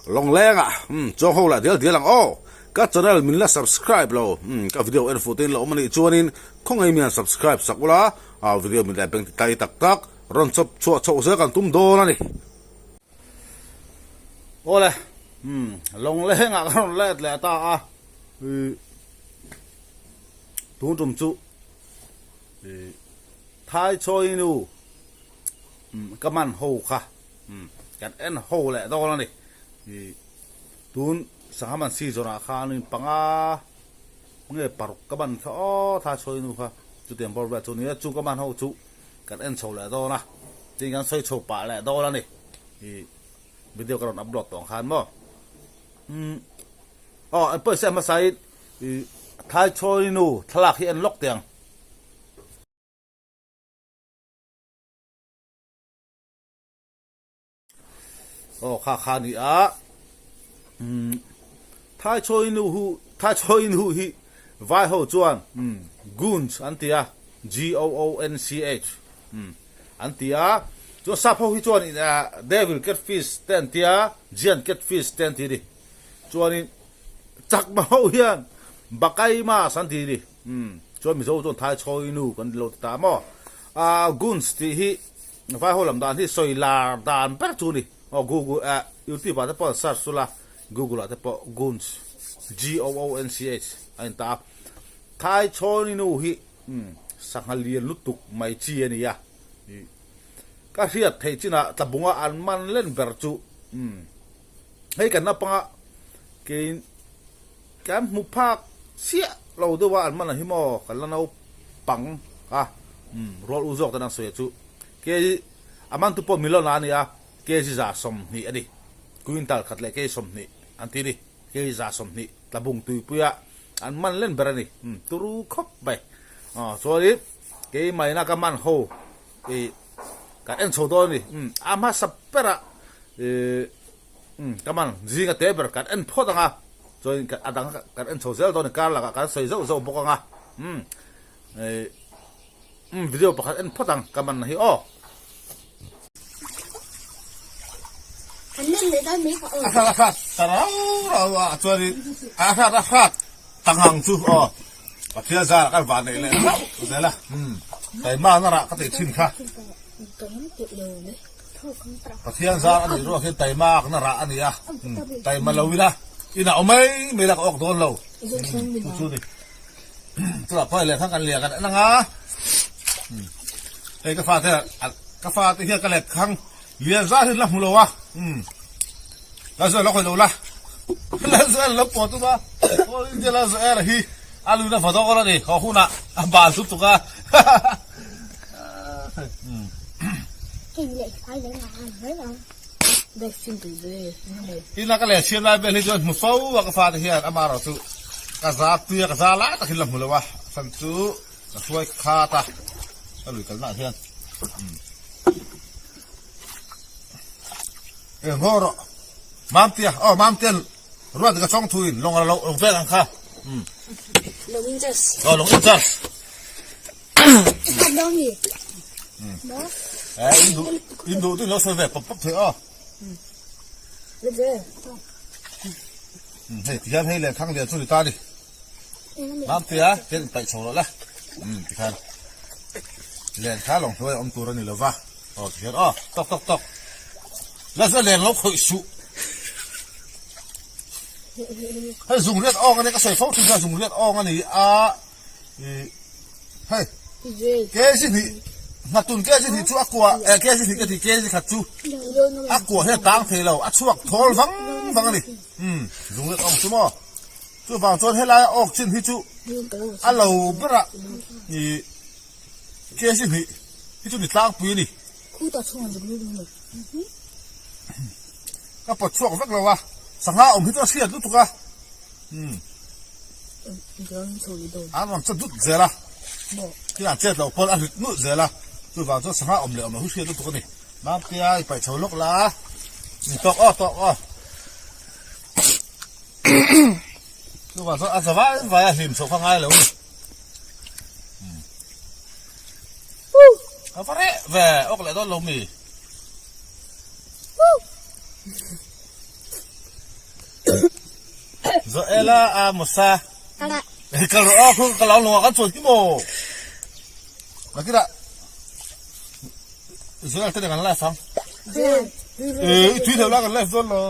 Lawngleng ah umm chuang ho lah dial dial ang aw. Ka channel min la subscribe lo umm ka video en fuh te in la awm a nih chuanin khawngaih mian subscribe sak ula ah video min la beng ti tlai tak tak rawn chawp chhuah chhoh zel kan tum dawn a ni. Awle umm Lawngleng ah ka rawn let leh ta a ih tun tum chu ih Thaichawi nu ka man ho kha kan en ho leh dawn a ni. Tun sangha man season ah khanin panga nge paruk ka man kha aw Thaichawi nu kha chutiang bawr vel chu nia chu ka man ho chu kan en chho leh dawn a tin kan sawi chho pah leh dawn a ni. Video ka rawn upload tawh ang khan maw. Aw an pawisa hmasa in Thaichawi nu thlalak hi en lawk teh ang. Aw kha kha ni a umm Thaichawi nu hu Thaichawi nu hi vai ho chuan umm Goonch an ti a G O O N C H umm an ti a chuan sap ho hi chuan in ah Devil catfish te an ti a Giant catfish te an ti a ni chuanin Chakma ho hian Bakaimas an ti a ni. Umm chuan Mizo chuan Thaichhawi nu kan lo ti ta maw? Ahh Guns tih hi vai ho lam dan hi sawi lar dan ber chu ni. Aw Google eh YouTube ah te pawh an search chu la Google ah te pawh Guns G O O N C H a in ta a. Thaichhawi nu hi umm sangha lian lutuk mai chi a ni a. Ih ka hriat theih chinah tlabunga an man len ber chu umm hei kan naupanga kei Kan hmu phak chiah lo deuh a, an man ang hi maw kan la naupang a, umm rual u zawk ten an sawi a chu kg a man tu pawh million a ni a, kg 120 a ni, quintal khat leh kg 20 an ti a ni, kg 120 tlabung tuipuia an man len ber a ni, umm turu khawp mai, aw chuanin keimahina ka man ho ih kan en chho dawn a ni, umm a hmasa berah ih. Umm ka man zinga te ber kan en phawt ang a, chuan a dang kan en chho zel dawn a ni, kar lakah kan sawi zauh zauh bawk ang a, umm eh umm video pakhat en phawt ang ka man hi aw. A hrat a hrat ta rau rau a chuanin a hrat a hrat ta ngang chu aw Pathian zarah kan van neih leh hlauh zel a, umm taima na rah ka tih thin kha. Pathian zar a nih ruak hian taima akna rah a ni a, taima lo ila inah awm mai mai ila ka awk dawn lo. Chu chu ni. Chutah pawh lehkha kan liah kan en anga hei ka fate ka fate hian ka lehkhang lian zar hi la hmu lo a. La zual lo khawih lo la. La zual lo pawh tum a. Aw India la zual hi a luina va dawn a ni. Haw hunah a bal lutuk a. Ina ka leh siam lai vel hi chuan hmu fo a ka fate hian amaherawh chu ka za tui a ka za lai tak hi la hmu lo a chhan chu ka hruai khat a ka lui kalna ah hian e ngaw rawh mamtia aw mamtia ruat ka chawng thuin lawng a lo vel ang kha Long in charge aw long in charge In duh duh lo sawi ve pawp pawp thei aw. Hei tihian hei leh khang lian chu ni ta ni. Mam tia ken paih chho rawh la. Tikhan len kha lawng hnuai awm tur a ni lova. Aw tihian aw tok tok tok. La zia len lo khawih suh. Hei zung riat awng a ni ka sawi fo thin kha zung riat awng a ni a. Hei kg hnih hnatun kg hnih chu a kua eh kg hnih ka ti kg khat chu a kua hian a tang thei lo a chhuak thawl vang vang a ni umm zung let awng chu maw chuvang chuan helai a awk chin hi chu a lo berah ih kg hnih hi chu ni tlangpui a ni ka pawt chhuak vek lo a sangha awm hi chu a hriat lutuk a. Umm. An rawn che dut zel a, khi an chet loh pawn a hlit nulh zel a, chuvang chuan sangha awm leh awm loh hi hriat lutuk a ni. Mamtea i paih chho lawk la, in tawk aw tawk aw. Chuvang chuan a za vai vai a hlim chhoh kha ngai lo a ni. Ka va reh ve awk leh dawn lo mi. Joela a Musa hei kal rawh a khaw ka lo lawng ah kan chuan hi maw nakina Joel te nen kan live ang eh i tui hleuh la kan live dawn lo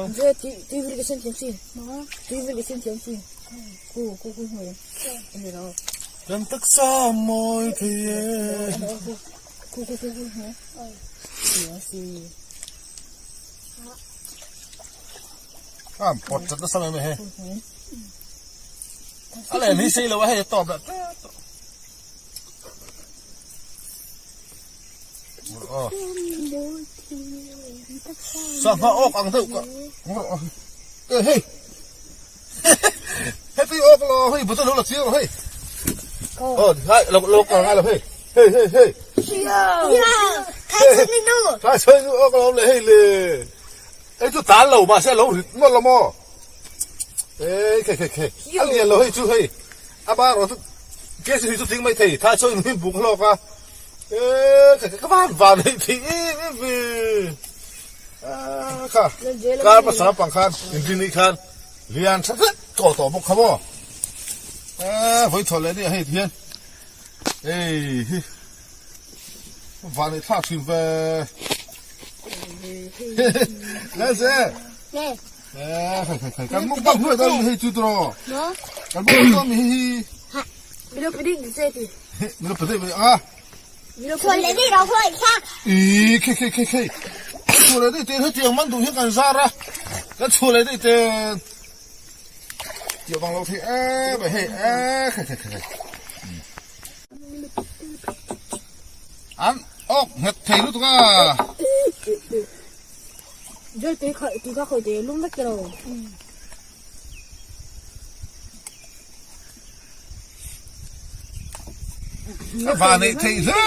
kan taksa mawi thei e A pawt chat nasa mai mai hei. A leh ni sei lo a hei a tawp leh tep tawh. Aw. Sangha awk ang deuh ka. E hei. Heti awk lo hei buta lo la chiang rawh hei. Aw hai lo lo kal ngai lo hei. Hei hei hei. Thai chhui nu awk lo le hei le. Hei chu tan lo mahse a lo rit nawlh lo maw? Ei khei khei khei a lian lo hei chu hei a ba erawh chu case hi chu tling mai thei thai chuan in buk hlawk a e khei khei ka van van hei thei em em ve a kha kar hmasa lampang khan inrini khan lian tha vek tawh tawh bawk kha maw e vawi thaw leh nia hei ti hian ei hi van ei thlak thin ve. Kan mukbang hnuai dawn mi hei chu tiraw? Kan mukbang dawn mi hei hi. Milo pedi ni se ti. Milo pedi mi a. I khei khei khei khei. Chhuah leh daih ten hetiang man duh hian kan zar a. Kan chhuah leh daih ten. Tih vang lo thei em mai hei e khei khei khei. An awk nghet thei lutuk a. Joy tui kha tui kha khawi te lum vek tiro. A va nei thei hle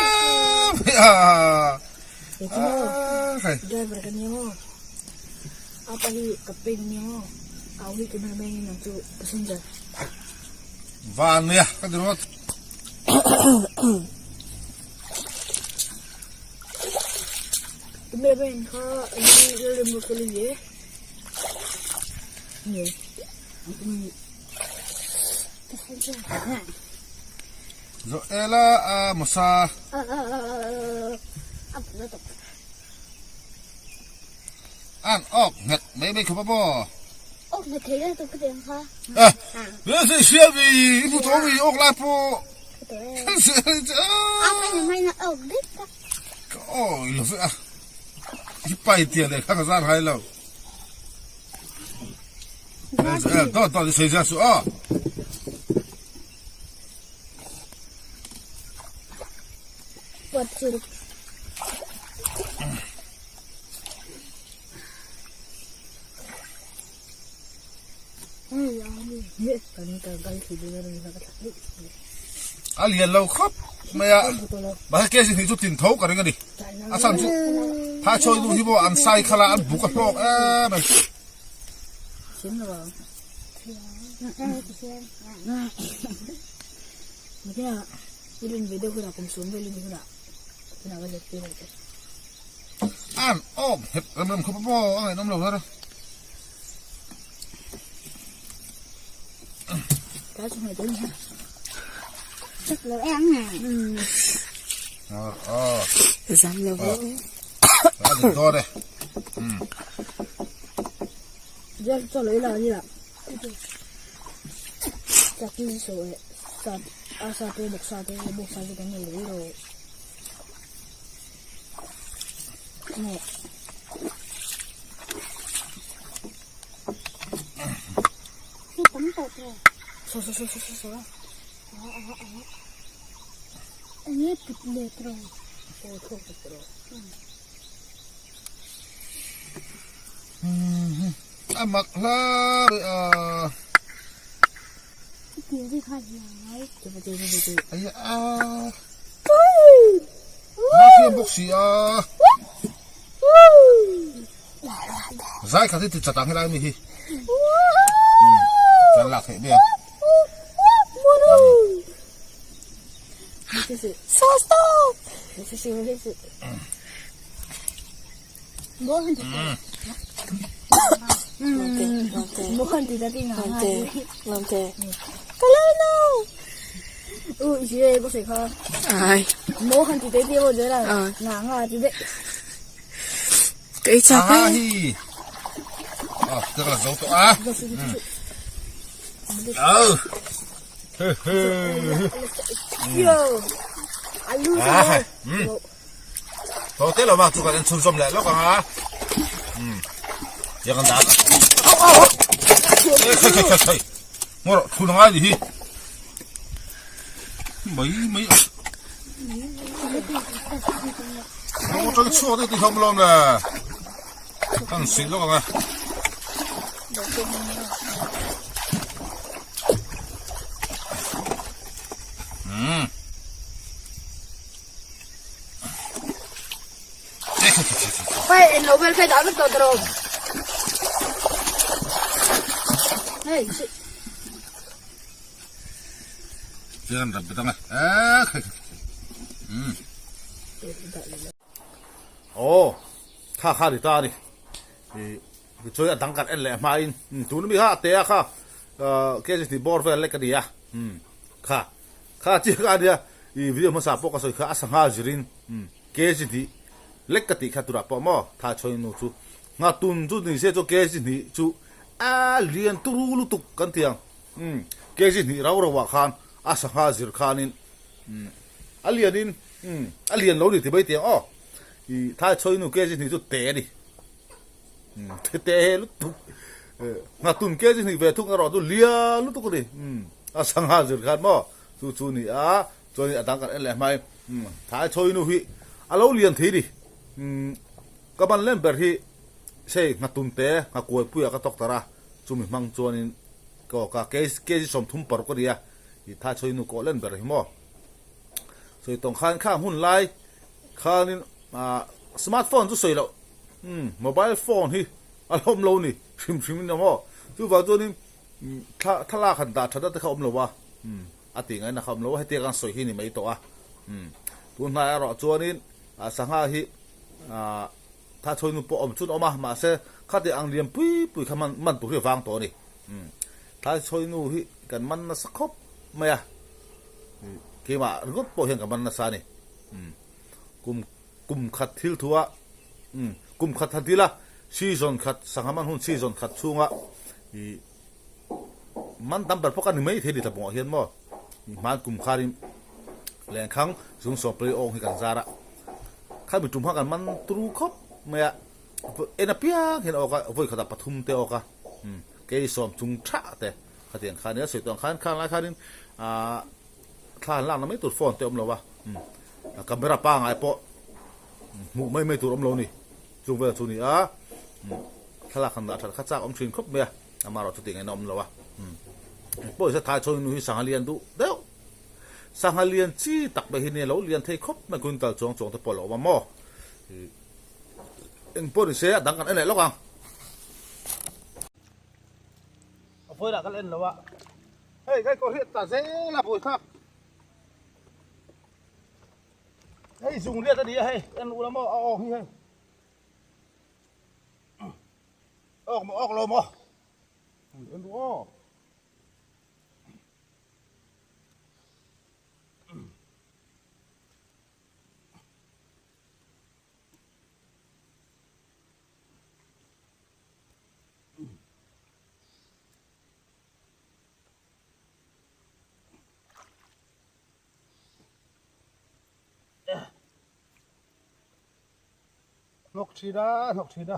mai a. Driver ka ni maw. Apa hi captain ni maw. Au hi cameraman ni nang chu passenger. Van nia ka ti ringawt. Cameraman kha Lalremruatfeli ni e. Nge. Joela a Musa. An awk nghet mai mai khawp a maw? Awk nghet thei deuh ka ti ang kha. Eh, le se sia vi, i mu to vi awk lai pawh. A ka ni mai na awk dik tak. Ka awi lo ve a. I pai tiang leh kha ka zar hai lo. Eh, dawt dawt i sei zia su aw. A lian lo khawp mai a, mahse kesi hnih chu tin tho ka ring a ni. A chhan chu Thaichawi nu hi maw an sai khalh a, an buk a hlawk em mai. An awk nghet rem rem khawp a maw a ngaihnawm lo ber. A dik dawn e. A mak hla rih a. Ai a. Mafia bawk si a. Zai khat hi ti chat ang helai mi hi. Kan lak theih mai a. Lamte, lamte. Ka lo no! Ai. Ka ei chak e. Tho te lo ma chu kan en chhunzawm leh lawk ang a. Tiang an dah. Khai khai khai khai. Ngawr thun ngai ni hi. Mai mai. Ngawr tang chhuak te ti hlawm lawm le. Kan sih lawk ang a. Hei, en lo vel khai dah vek tawh tawh. Hei, si. Chian rap betang a. Eh, khai khai. Oh, kha kha ri ta ni. I choi a dang kan en leh hma in. Tun mi kha te a kha. Ke ji bor vel lek ani a. Kha. Kha chi kha ania. I video hmasa pawh ka sawi kha a sangha zirin kg hnih lek ka tih kha turah pawh maw tha chhawi nu chu nghatun chu ni se chu kg hnih chu a lian turu lutuk kan ti ang kg hnih rau rau ah khan a sangha zir khanin a lianin a lian lo ni ti mai ti ang aw i tha chhawi nu kg hnih chu te a ni te lutuk nghatun kg hnih ve thung erawh chu lian lutuk a ni a sangha zir khan maw. Chu chu ni a, chuanin a dang kan en leh hmai. Thai chhawi nu hi a lo lian thei ni. Ka ban lem ber hi sei nghatun te nghakuaipuia ka tawk tar a, chumi hmang chuanin ka awk a, kg 36 ka ni a, i thai chhawi nu kawh len ber hi maw. Sawi tawng khan khang hun lai khanin smartphone chu sawi loh, mobile phone hi a la awm lo ni hrim hrim in a maw. Chuvang chuanin Thla thlalak han dah that a te kha awm lo a, umm a tih ngaihna kha awm lo a, hetiang an sawi hi ni mai tawh a, umm tun hnai erawh chuanin ah sangha hi ah tha chhawi nu pawh awm chun a awm a, mahse khati ang lian pui pui kha man man tur hi a vang tawh a ni, umm tha chhawi nu hi kan man nasa khawp mai a, keimah ringawt pawh hian ka man nasa a ni, umm kum kum khat thil thu a, umm kum khat han ti ila season khat sangha man hun season khat chhunga I man tam ber pawh ka ni mai thei ni tlabawngah hian maw i hman kum kharin lenkhang zung sawmpali awng hi kan zar a khami tum kha kan man turu khawp mai a en apiang hian a awk a vawi khatah pathum te a awk a kei sawm chung tha te khatiang khan nia sawi tawh ang khan khang lai khanin ah thla han lakna mai tur phone te awm lo a camera pangai pawh hmuh mai mai tur awm lo ni chung vel chu ni a. Thlalak han dah that kha chak awm thin khawp mai a, amaherawh chu tih ngaihna awm lo a. Engpawh hi thai chhawn nu hi sangha lian duh deuh, sangha lian chi tak mai hi nia lo lian thei khawp mai quintal chuang chuang te pawh a lo awm a maw. Engpawh ni se a dang kan en leh lawk ang. A vawilah kan en lo a, hei kai kawr hi a tla zel a buaithlak. Hei zung riat a ni a hei, en ula maw a awk hi hei. Awk maw awk lo maw en duh aw. Hnawk thin a, hnawk thin a.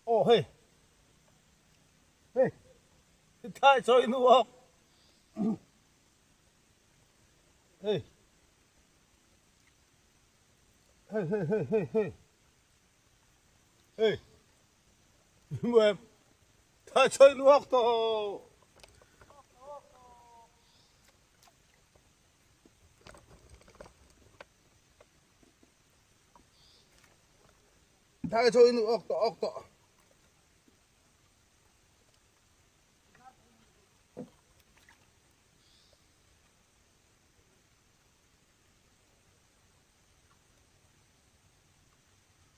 Aw hei. Hei. Thai chawi nu awk. Hei. Hei hei hei hei hei. Hei. Muem. Thai chawi nu awk tawh. Thai chawi nu awk tawh awk tawh.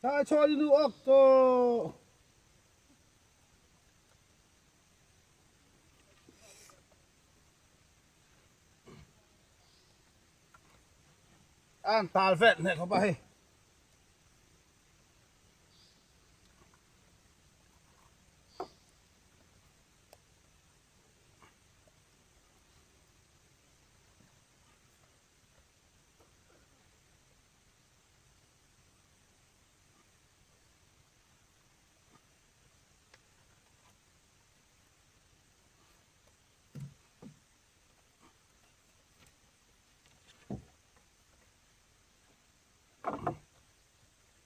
Thaichhawi nu awk tawh. An tal vet hneh khawp a hei.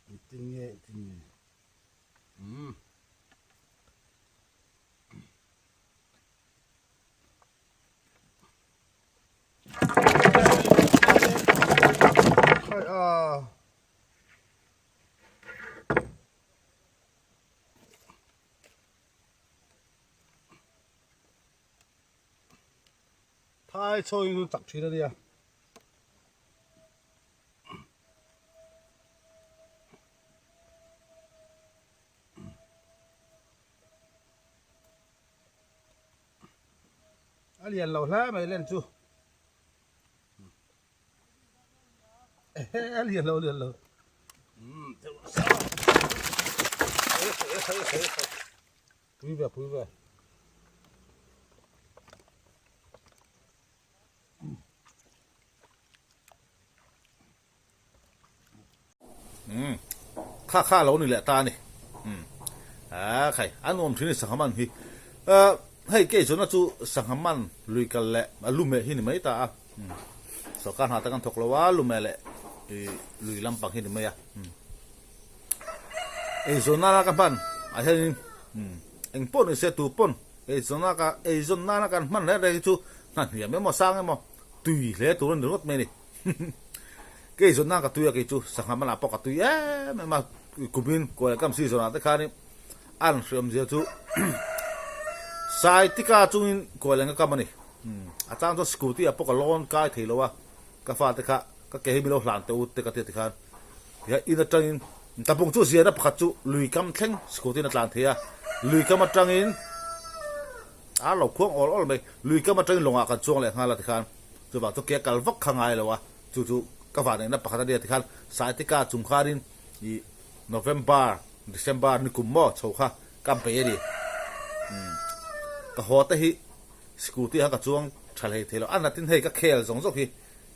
Engtin nge engtin nge umm. Khai a. Thai chawi in chak thin a nia. A lian lo hle mai len chu. A lian lo lian lo. Pui ve pui ve. Umm kha kha lo ni leh ta a ni umm a khai a nuam thin a ni sangha man hi ah hei kei zawhna chu sangha man lui kal leh a lu meh hi ni mai ta a umm sawrkar hna te kan thawk lo a lu meh leh ih lui lampang hi ni mai a umm eizawn nana ka hman ah hianin umm eng pawh ni se tu pawn eizawn nana ka eizawn nana kan hman reng reng hi chu hna hniam emaw sang emaw tui hle tur a ni ringawt mai a ni. Kei zawn ka tui a kei chu sangha manah pawh ka tui em em a kumin kual kam season ah te khanin an hriam zia chu sai tika chungin kual eng ka kam a ni a chang chuan scooty ah pawh ka lawn kai thei lo a ka fate kha ka ke hi min lo hlan teh ut te ka tia tikhan tihian in atangin tlabung chu ziahna pakhat chu lui kam thleng scooty in a tlan thei a lui kam atangin A lo khuang awl awl mai. Lui kam atangin lawngah kan chuang leh nghal a tikhan chuvang chu ke kal vak kha ngai lo a, chu chu ka vanneihna pakhat a nia tikhan Saitika chung khanin ih November, December ni kum maw chho kha ka bei a ni. Umm ka haw te hi scooty ah khan ka chuang tha hlei thei lo, a natin hei ka khel zawng zawk hi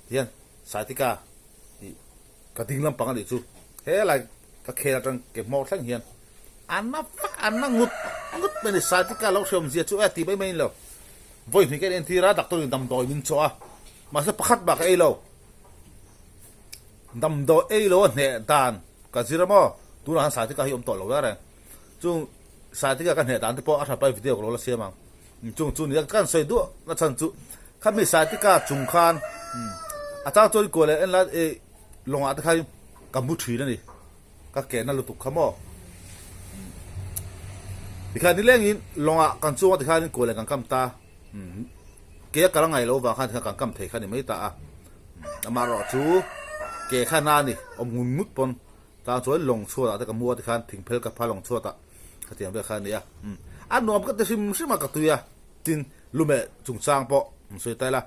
tihian Saitika ih Ka ding lampang a nih chu helai ka khel atang ke hmawr thleng hian a na vak a na ngut ngut mai a ni. Saitika lo hreawm zia chu e ti mai mai in lo. Vawi hnih ka in entir a doctor in damdawi min chawh a mahse pakhat bak ka ei lo. Damdawi ei lo a hneh dan ka zir a maw tunah khan Saitika hi awm tawh lo reng reng. Chung Saitika ka hneh dan te pawh a hrapai video ka lo la siam ang. Chung chu nia kan sawi duah na chhan chu khami Saitika chung khan a chang chuan kuah leh en la e lawngah te khan ka mu thin a ni ka ke na lutuk kha maw tikhan nilengin lawngah kan chuang a tikhan kuah leh kan kam ta ke a kal a ngaih loh vang khan tikhan kan kam thei kha ni mai ta a amaherawh chu ke kha na a ni awm ngut ngut pawn Tang chuan lawng chhuatah te ka mu a tikhan thingphel ka pha lawng chhuatah khatiang vel kha a ni a. A nuam ka ti hrim hrim a ka tui a, tin lumeh chungchang pawh an sawi ta ila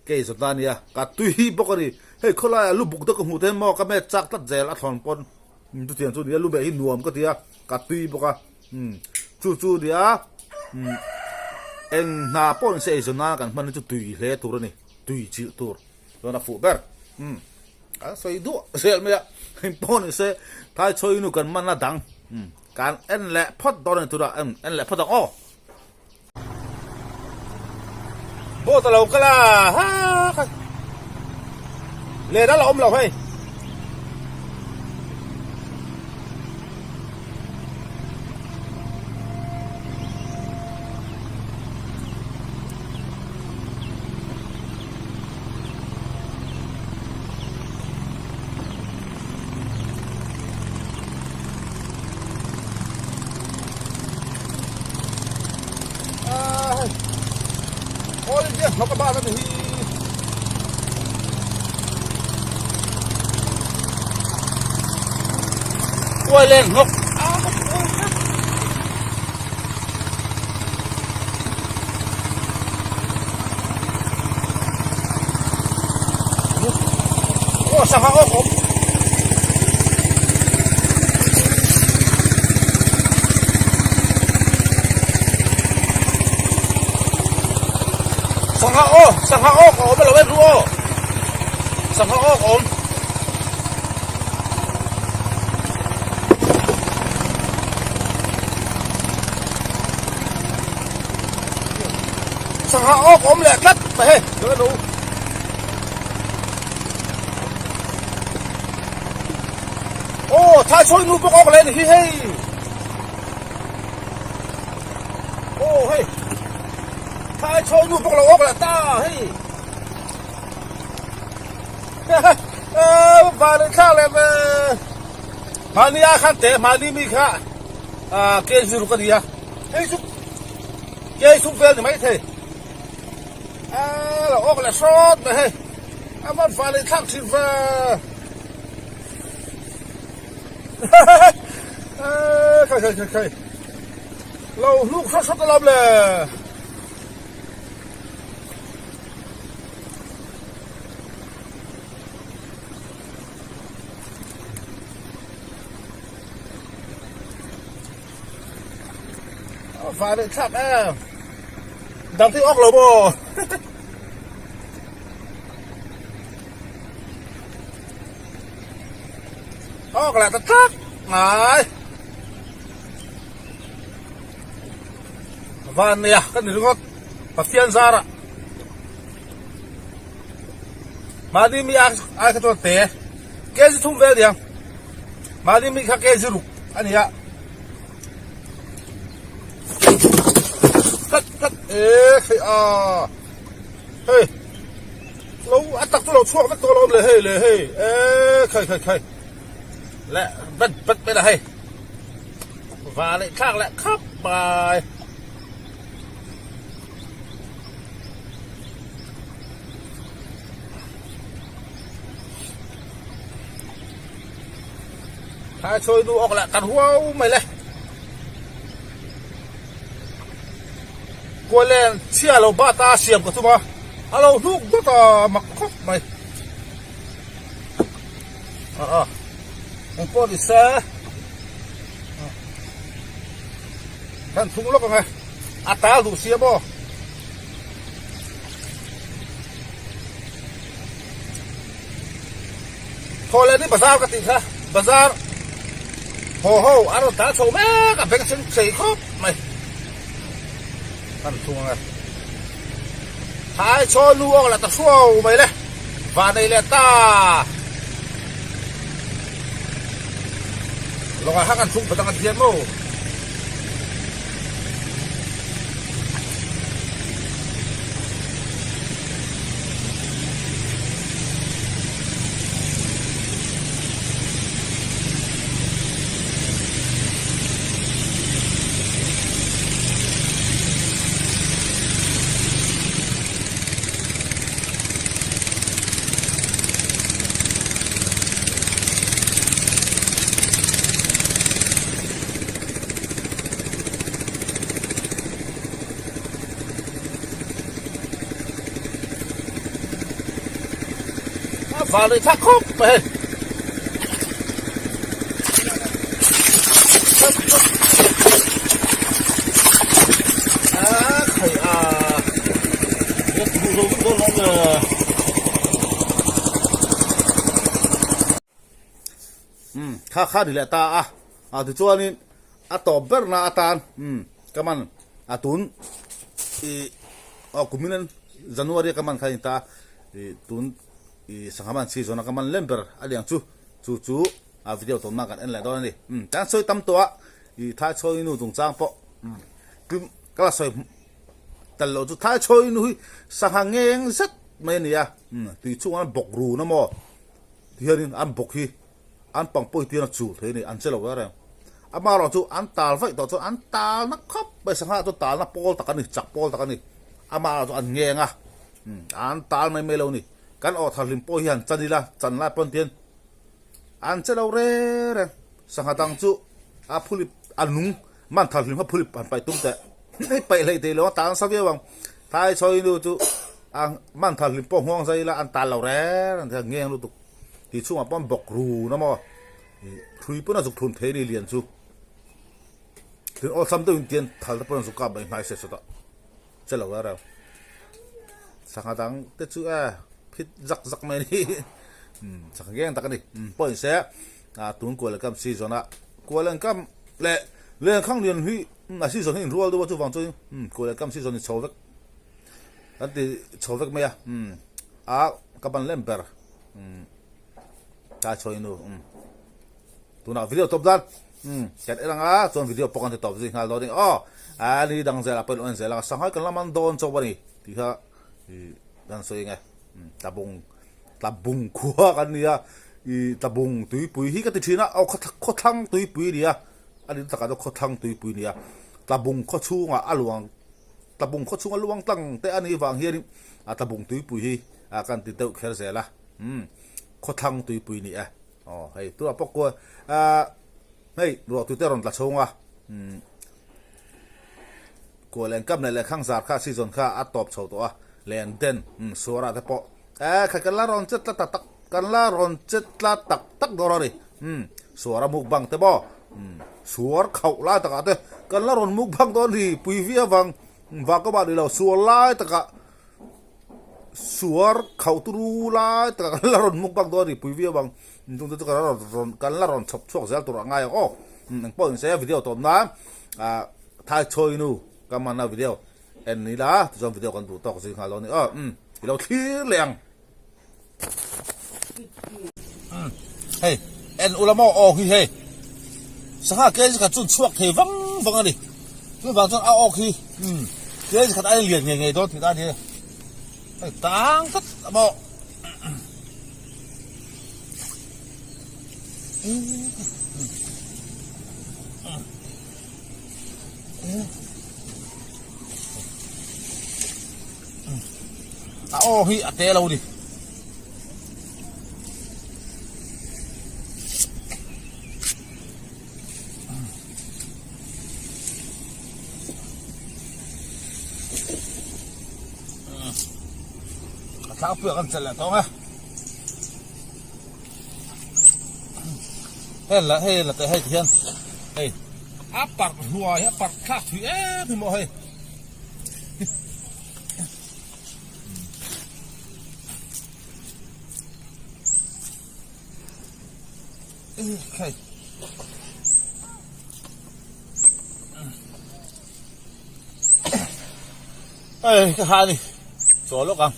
kei zawt na a nia, ka tui bawk a ni. Hei khawlaiah lu buk deuh ka hmuh te hian maw ka met chak tlat zel a thlawn pawn chutiang chu a ni a, lumeh hi nuam ka ti a, ka tui bawk a. Chu chu a ni a, eng hna pawh ni se eizawn nana kan hman hi chu tui hle tur a ni, tui chilh tur chuan a fuh ber. Kan sawi duah zel mai a, engpawh ni se Thaichhawi nu kan man a dang kan en leh phawt dawn a ni tura en leh phawt ang aw. Boat a lo kal a ha kha let a la awm lo hei. All India hnawk a bak a ni hi. Kuai leng hnawk. Aw sangha awk awm. Sangha aw, sangha awk a awm alo en ru aw. Sangha awk a awm. Sangha awk awm leh tlat mai hei lo en ru. Aw thai chawi nu bawk awk leh ni hi hei. Aw hei. Thai chawi nu bawk lo awk leh ta hei. Van thlak leh ve. Mahni a khan te mahni mi kha ke zir ka nia. Hei chu ke thum vel ni mai thei. A lo awk leh hrawt mai hei. A van van thlak thin ve. Khai khai khai khai. Lo hluk hrawt hrawt alawm le. Và để chặt em Đang thích ốc lẩu bò Ốc là tắt tắt Đấy Van nè, cái này ngót Pathian zara Mahni mi ai kha chuan te kg thum vel niang mahni mi kha kg ruk a ni a tlat tlat e hei a hei lo a tak chu lo chhuak vek tawh alawm le hei le hei e khai khai khai leh bet bet mai la hei va leh thlak leh khap mai. Thai chawi nu awk leh kan huau mai le. Kualen chhia lo bat a siam ka tum a, a lo hnuk dawt a mak khawp mai. A a, engpawh ni se. Kan thung lawk ang e, a tal duh sia maw? Thaw leh ni bazar ka tih kha, bazar haw ho a rawn tal chho mek a, beng chheng chei khawp mai. Kan thung ang e. Thai chaw lu awk la ta hruau mai le, van nei leh ta. Lawngah kha kan thung patang an thiam maw? Vào đây thác khúc về. À, khởi à. Umm kha kha ni leh ta a, a tichuanin a tawp berna atan umm ka man a tun ih aw kumin an January a ka man kha a ni ta a, ih tun ih sangha man season a ka man lem ber a liang chu chu chu a video tawnna kan en leh dawn a ni. Umm kan sawi tam tawh a ih Thaichhawii nu chungchang pawh umm ka la sawi Tel loh chu thai chhawi nu hi sangha ngeng zet mai a ni a, tui chhungah an bawk run a maw tihianin an bawk hi an pang pawi tir a chul thei a ni, an che lo reng. Amaherawh chu an tal vaih tawh chuan an tal na khawp mai, sangha chu talna pawl tak a ni, chak pawl tak a ni, amaherawh chu an ngeng a, an tal mai mai lo a ni. Kan awh thar hlim pawh hi han chan ila, chan lai pawn tihian an che lo reng reng. Sangha dang chu a phulip a nung man thar hlim kha phulip han paih tum teh. Hei paih hlei thei lo a ta nasa viau ang. Thai chawi nu chu a man thar hlim pawh nghawng zai ila an tal lo reng reng thei a ngeng lutuk. Tih chhungah pawh an bawk run a maw. Hrui pawn a zuk thlun thei a ni lian chu. Tin awlsam deuhin tian thal te pawh an zuk kap mai hnai se chutah che lo reng reng. Sangha dang te chu e phit zak zak mai a ni. Sangha ngeng tak a ni. Pawh in se tun Kualengkam season a Kualengkam leh Lenkhang lian hi a season hi inrual deuh a chuvang chuan Kualengkam season hi chho vek kan ti chho vek mai a a ka ban lem ber Taichhawi nu. Tunah video tawp dan umm kan en anga chuan video pawh kan ti tawp zui nghal dawn a ni aw a ni dang zel ah pawh in en zel anga Shanghai kan lam an dawn chauh a ni tih kha ih kan sawi eng e umm tlabung tlabung khua kan ni a ih tlabung tuipui hi ka ti thin a aw khawthlang tuipui a ni a a ni takah chuan khawthlang tuipui a ni a tlabung khaw chhungah a luang tlabung khaw chhunga luang tlang te a nih vang hianin a tlabung tuipui hi a kan ti deuh kher zel a umm khawthlang tuipui a ni e. Aw hei tunah pawh kual ahh hei ruah tute rawn tla chhung a umm kual eng kam leh lehkhang zar kha season kha a tawp chho tawh a len den umm suarah te pawh eh kha kan la rawn che tla tak tak kan la rawn che tla tak tak dawn a ni umm suara mukbang te maw umm suar khauh lai takah te kan la rawn mukbang dawn a ni pui viau vang vangkawmah ni lo suar lai takah. Suar khauh turu lai takah kan la rawn muk bak dawn a ni pui viau ang chung te chu kan la rawn kan la rawn chhawp chhuak zel tur a ngai ang aw eng pawh in se video tawp nan ah thai chhawi nu ka hman a video en ni la tichuan video kan duh tawk zui nghal dawn a ni aw umm i lo thlir leh ang umm hei en ula maw aw hi hei sangha kg khat chu chhuak thei vang vang a ni chuvang chuan a awk hi umm kg khat a lian ngei ngei dawn tih na a ni hei tang tlat a maw A aw hi a te lo ni. A tlangpui ah kan chelh leh tawng e. Hei la hei la teh hei ti hian hei a parh hluai a parh thlak thui em hi maw hei. Hei ka ha a ni chaw lawk ang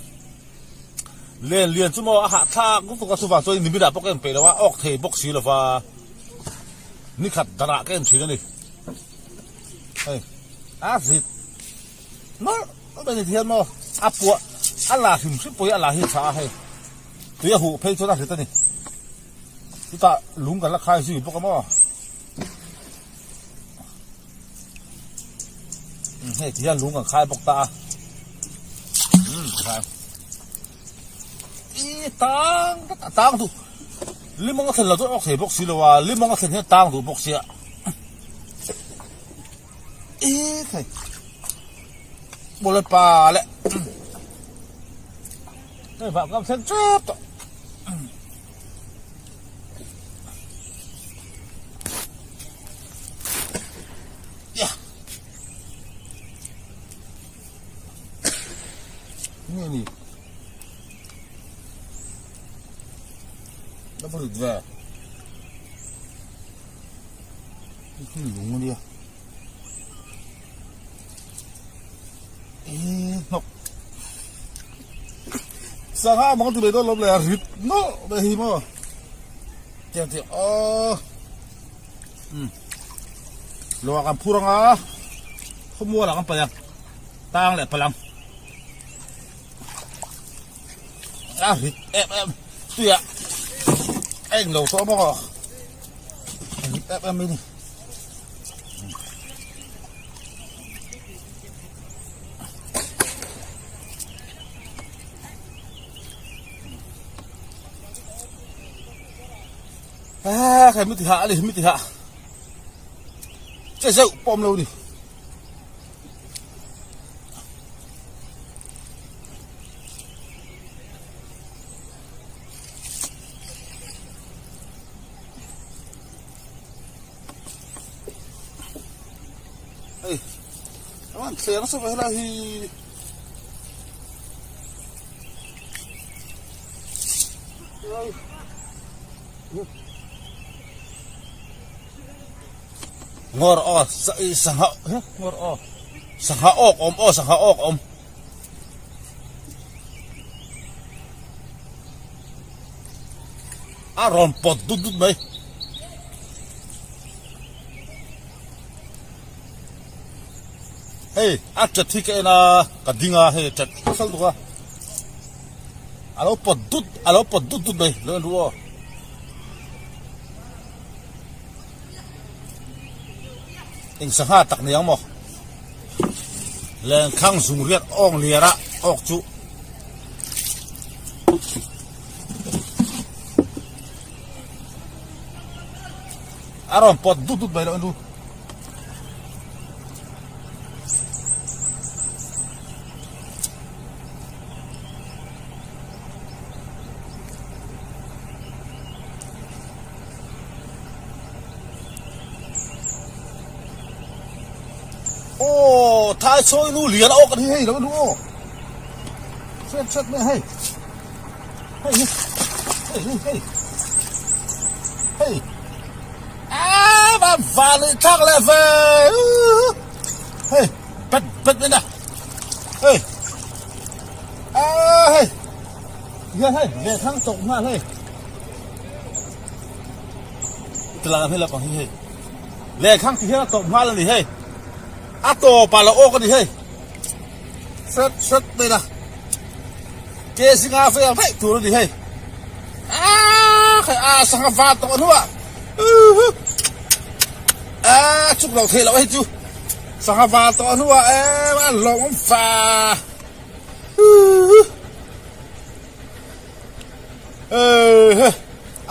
len lian chu maw a hahthlak lutuk a chuvang chuan nimin ah pawh ka en peih lo a awk thei bawk si lova nikhat darah ka en thin a ni hei a zit nawlh nawlh a ni thian maw a puah a la hrim hrim pawh hi a la hi a tha a hei tui a huh phei chuan a hrit a ni chutah lung kan la khai zui bawk a maw hei ti hian lung kan khai bawk ta a i tang a tang duh limawng a thlen lo chu a awk thei bawk si lo a limawng a thlen hian a tang duh bawk sia. E khai bawlhhlawh pa leh hei vah kam thleng tep tawh ya nge ni nó có được về Hei lung a nia ih hnawk sangha mang ti leh dawn lawm le a rit nawlh mai hi maw tiang tiang aw um lawngah kan phur anga khawmual ah kan paih ang tang leh palh ang a rit em em tuiah a englo tawh bawk a. Em em mai ni. A khai mi ti hah a ni mi ti hah che zeuh pawh awm lo ni. Hei an thler nasa ve helai hi. Ngawr aw sangha ngawr aw sangha awk awm aw sangha awk awm. A rawn pawt dut dut mai. Hei a chat hi ka en a ka ding a hei chat nasa lutuk a a lo pawt dut a lo pawt dut dut mai lo en ru aw. Eng sangha tak ni ang maw lenkhang zung riat awng liar a awk chu. A rawn pawt dut dut mai loh nu. Aw thai chawi nu lian a awk a ni hei lo nu aw. Hriat hriat mai hei. Hei hi hei hi hei hei a va va leh thlak leh ve hei bet bet mai na hei a hei hian hei leh thlang tawk nghal hei tlang hi la pang hi hei leh thlang ti hian a tawp nghal a ni hei a tawp ah lo awk a ni hei. Hret hret mai la ke zinga vel daih tur a ni hei aaa khai a sangha var tawh a hnuah uhu aaa chuk lo theih loh hei chu sangha var tawh a hnuah em a lawm fa uhu ehe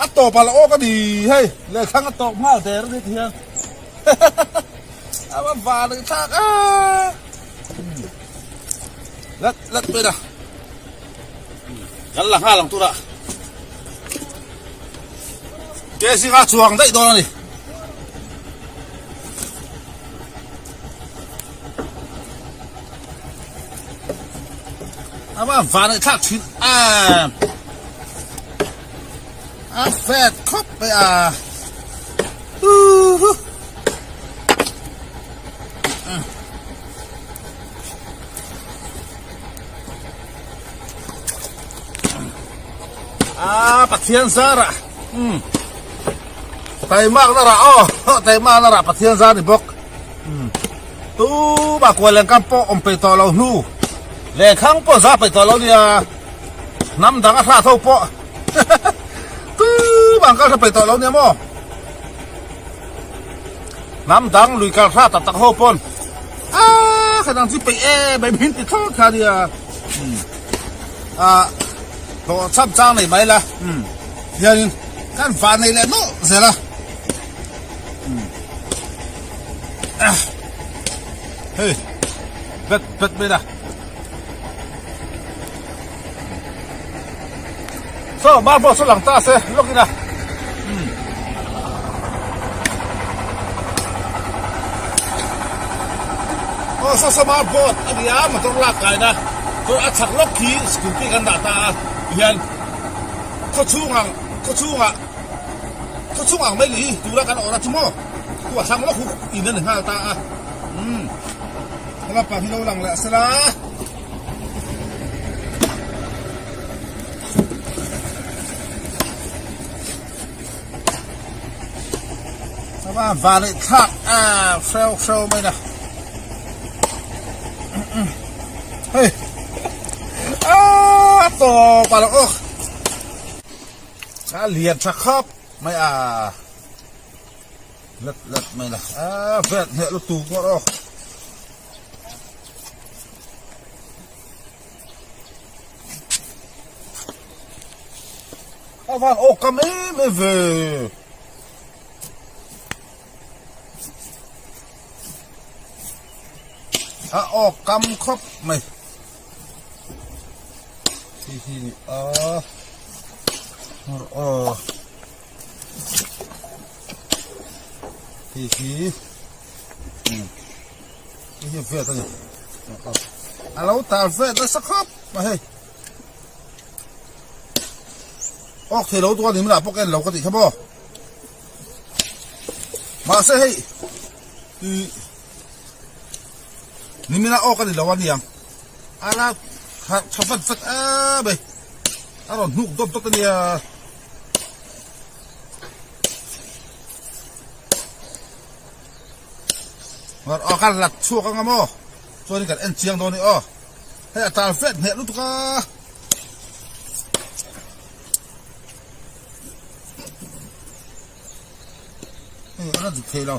a tawp a la awk a ni hei lehthlang a tawp nghal der a ni ti hian a va var leh thlak a. Let let mai la kan la nghal ang tura ke zinga chuang daih dawn a ni. A va van leh thlak thin em a fet khawp mai a. A Pathian zara um taimak na rah aw taimak na rah Pathian zar ni bawk um tu ba kual lengkam pawh awm peih tawh lo hnu lehkhang pawh za peih tawh lo nia hnam dang a hrat ho pawh tu bang kal hre peih tawh lo nia maw. Hnam dang lui kal hra tak tak ho pawn aaa kha dang chu peih em em hin ti thlawt kha nia ah hlawh chham chang nei mai la hianin kan van nei leh nawlh zel a hei bet bet mai la Saw mar pawh saw lang ta se lawk ina. Aw saw saw mar boat a ni a motor lak kaina chuan a chhak lawk khi scooty kan dah ta a tihian khaw chhung ang khaw chhungah khaw chhung ang mai ni tura kan awrh a chu maw chu a thlang lawk hu in a ni nghal ta a umm helapang hi lo lang leh sela. Chava van leh thlak a hreu hreu mai na hei a tawp a lo awk a lian tha khawp mai a let let mai na a vet hneh lutuk ngawt awk. A van awk kam em em ve. A awk kam khawp mai. Hei hi ni a aw hei hi hei hi vet a ni a lo tal vet nasa khawp mai hei awk thei lo tur a ni hmunah pawh ka en lo ka tih kha maw mahse hei ih Nimina awk a ni lo a niang. A la harh tha vat vat a mai. A rawn hnuk dawt dawt a nia. Ngar awk a lat chhuak anga maw? Chuanin kan en chiang dawn i aw. Hei a tal vet hneh lutuk a. Hei a la dik thei lo.